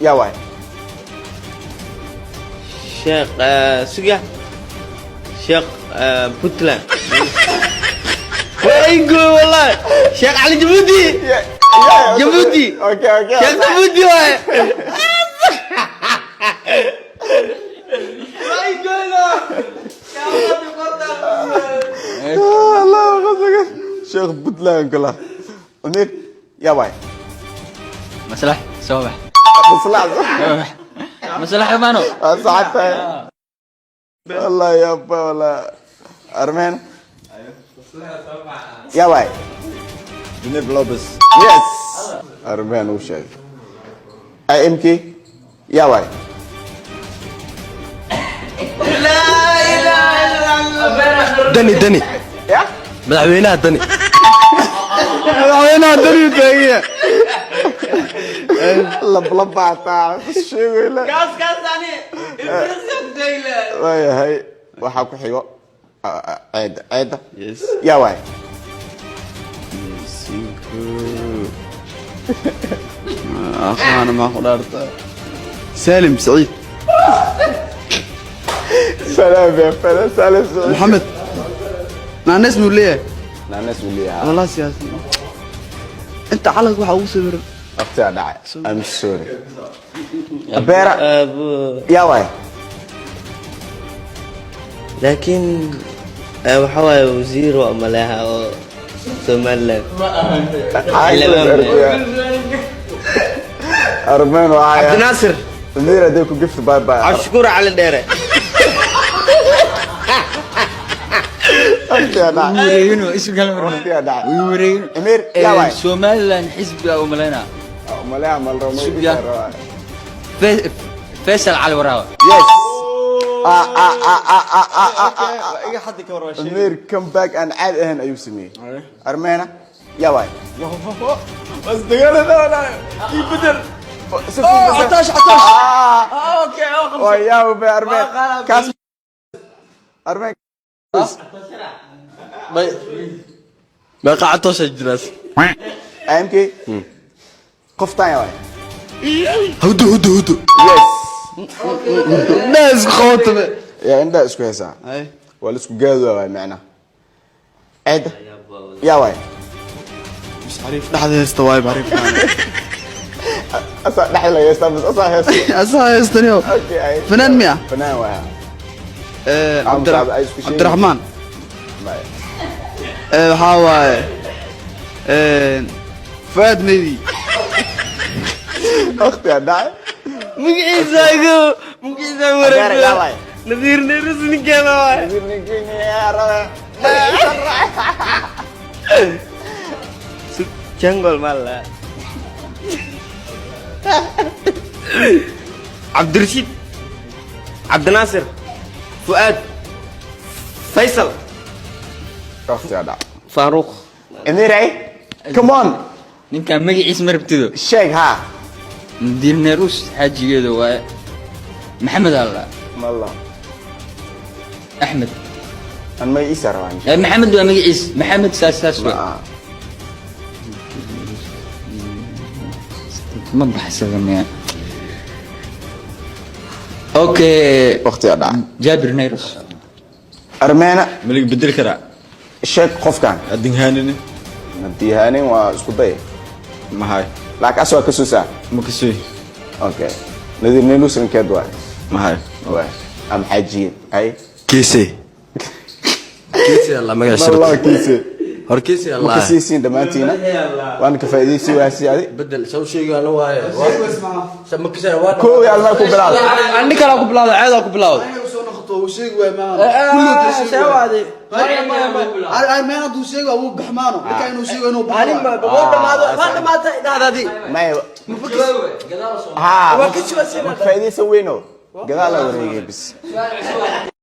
Yaa waay? Sheekh suga, Sheekh Puntland waa igo wallahi. Sheekh Cali Jabuuti. Jabuuti. Okay. Sheekh Jabuuti waay. Allah qasaga Sheekh Puntland kula. Amir, yaa waay? Maslax soo bax. Maslax. Soo bax maslax maano. Waa saxan tahay wallahi. Yaaba wallah. Armeen, yaa waay? Jennifer Lopez. Yes, Armeen uu sheegay. IMK, yaa waay? Dani, Dani. Ya? Madaxweynaha Dani, madaxweynaha Dani taagiya. Lablabaataa sheegayla. Kaas kaas ani Waayahay, waxaa ku xigo ceeda, ceeda. Yes. Yaa waay? Cinco. Aqaana maa ku dhaarta. Salim Saciid. Salaam ya fala salim Saciid. Maxamed. Naanes muu leeyahay? Naanes uu leeyahay. Wallah siyaasi. Inta calanka waxaa ugu sawiran. Waqtigaa dhacay, I'm sorry. Beera, yaa waay? Laakiin waxa waaye wasiir waa maleeha oo Somaliland. Armeen waaya. Cabdinaasir. Amir, hadday ku gift, bye bye. Cabdishakuur Cali Dheere. Waqtigaa dhacay. Wareegino isu kala marno. Waqtigaa dhacay. Wuu wareegino. Amir, yaa waay? Somaliland xisbiga u malaynaa. Maleeha malramo. Subya. Faisal Cali Waraawe. Yes. Ah ah ah ah ah ah ah ah. Iga xaddi ka war. Amir comeback aan caadi ahayn ayuu sameeyey. Armeena, yaa waay? Bas dagaalada kii bedel. Cataash, Cataash. Okay. Waa yaa be Armeen kaas, Armeen. Meeqa catoosha jiraas? IMK, qoftaan yaa waay? Hudu, Hudu, Hudu. Yes. Indhaha isku qabatame. Yaa indhaha isku haysaa? Waa la isku gaadi waay macnaha. Ceeda, yaa waay? Xariif dhexda haysta waay xariif. Asaa dhexda laga heystaa bas, asaa heesta. Asaa haystaniyo. Okay, Fanaan miya? Fanaan waay. Ay isku sheegin. Cabdiraxmaan. Maya. Waxaa waaye Fuaad Medi. Waqtigaa dhacay. Magaciisa igu magaciisa. Adeer, yaa waay? Wareeg Nadiir Nayrus ninkeeda waay. Jungle mala Cabdirashiid, Cabdinaasir, Fuaad, Faysal. Waqtigaa dhacay. Faaruq. Emiray, come on. Ninkan magaciisa ma rabtido? Sheeg ha. Nadiir Nayrus xaajigeeda waaye, Maxamed alla. Malla. Axmed. An may isa rabaan. Maxamed waa magaciis, Maxamed saas saas Ma waa. aha. Ma baxsada miya? Okay. Waqtigaa dhacay. Jaabir Nayrus. Armeena. Malig bedel karaa? Sheeg qofkan. Adinhaanini. Nadiihaanin waa isku day. Maxay? Laakiin as waa ka soo saa. Ma kasooy. Okay, Nadiir Nayrus ninkeed waay. Maxay? Waay am xaajiyeed ay. Kiise, Kiise Allah magaciisa. Mallah kiise. Hor Kiise. Ma Allah. kasiisiin dhammaantiina waana ka faa'iidaysi waasi adi. Bedel saw sheegaana waaye ma kasay waa. Koow iyo almaa ku bilaabay. Ani kalaa ku bilawda, ceedaa ku bilawda. Soo noqoto uu sheegi waay maaha. Meel hadduu sheegi waa wuu baxmaano ninka inuu sheego inuu baxo. May ha ma ka faa'iidaysan weyno, gadaal la wareegay bis.